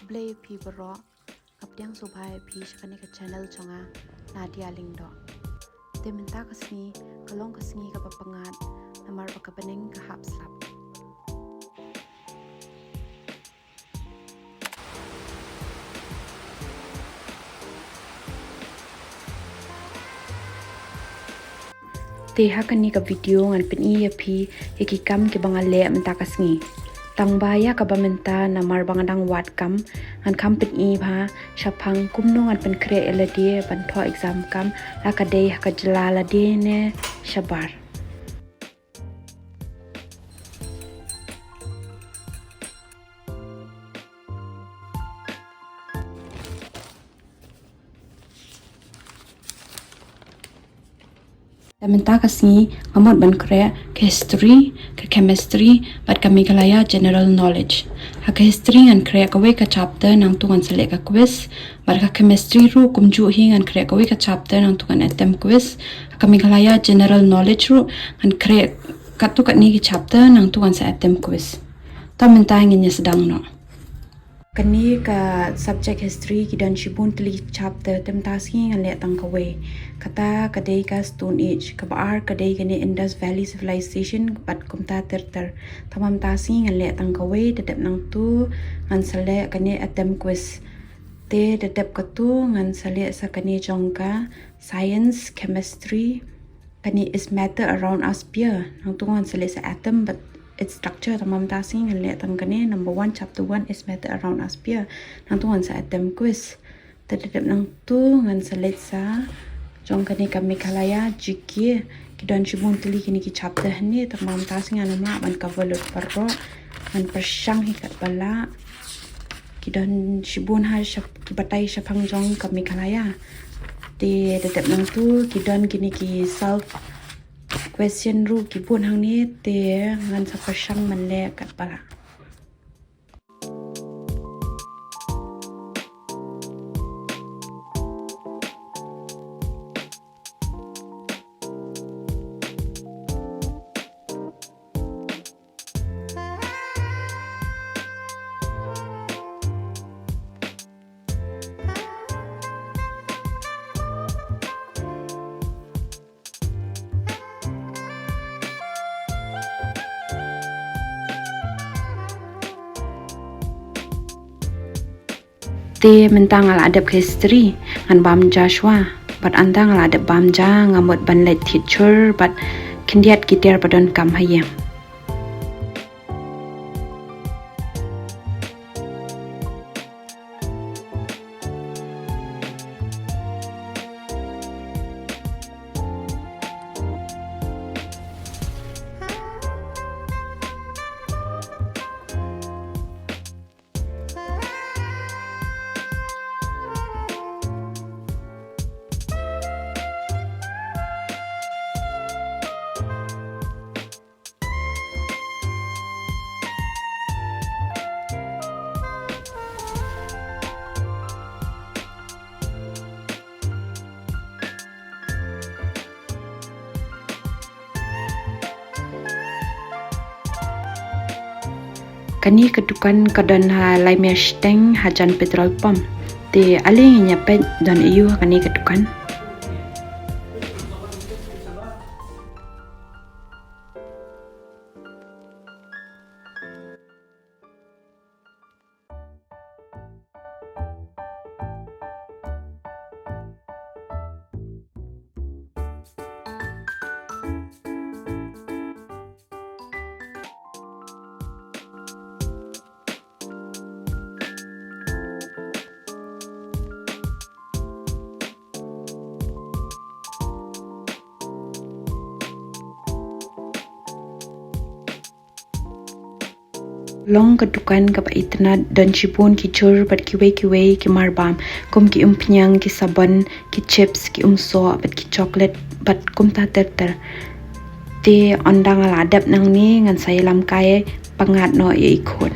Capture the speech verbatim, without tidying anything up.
Khublei ïa phi baroh. Nga pdiang sngewbha ïa phi sha kane ka channel jong nga, Nadia Lyngdoh. Te mynta ka sngi ka long ka sngi kaba pyngngad namar ba ka bneng ka hap slap. Te ha kane ka video ngan pyni ïa phi ïa ki kam kiba nga leh mynta ka sngi. Tang ba ïa kaba mynta namar ba nga dang wad kam, ngan kham pyni bha shaphang kumno ngan pynkhreh ïa lade ban thoh exam kam, la ka dei ha ka jylla lade ne shabar. Te mynta ka sngi nga mut ban khreh ka history, ka chemistry bad ka Meghalaya general knowledge. Ha ka history ngan khreh kawei ka chapter, nangta ngan sa leh ka quiz. Bad ka chemistry ruh kumjuh hi, ngan khreh kawei ka chapter, nangta ngan attempt quiz. Ha ka Meghalaya general knowledge ruh ngan khreh katto katne ki chapter, nangta ngan sa attempt quiz. Te mynta ngin ïa sdang noh. Kane ka subject history ki don shibun tylli ki chapter, te mynta sngi ngan leh tang kawei. Kata ka dei ka Stone Age, kaba ar ka dei kane Indus Valley Civilization bad kumta ter ter. Te mynta sngi ngan leh tang kawei, te dep nangta ngan sa leh kane attempt quiz. Te dep katto ngan sa leh sa kane jong ka science, chemistry, kane is matter around us beer. Nangta ngan sa leh sa atom bad its structure. Te mynta sngi ngan leh tang kane number one, chapter one, is matter around us beer. Nangta ngan sa attempt quiz. Te dep nangta ngan sa leh sa jong kane ka Meghalaya G K. Ki don shibun tylli kine ki chapter hangne, te mynta sngi ngan ym lah ban cover lut baroh. Ngan pyrshang hi katba lah. Ki don shibun ha shap-, ki batai shaphang jong ka Meghalaya. Te dep nangta ki don kine ki self question ruh ki bun hangne, te ngan sa pyrshang ban leh katba lah. Te mynta nga la dep ka history, ngan bam ja shuwa. Bad ynda nga la dep bam ja, nga mut ban leit thied chur bad khyndiat ki tiar ba donkam ha ïing. Kane ka dukan ka don ha Laimia Shiteng hajan petrol pump. Te ale ngin ïa peit don aïu ha kane ka dukan. Long ka dukan kaba itynnad, don shibun ki jhur bad kiwei kiwei ki marbam, kum ki umphniang, ki sabon, ki chips, ki umsoh bad ki chocolate bad kumta ter ter. Te ynda nga la dep nangne ngan sa ïalam kai pyngngad noh ïa i khun.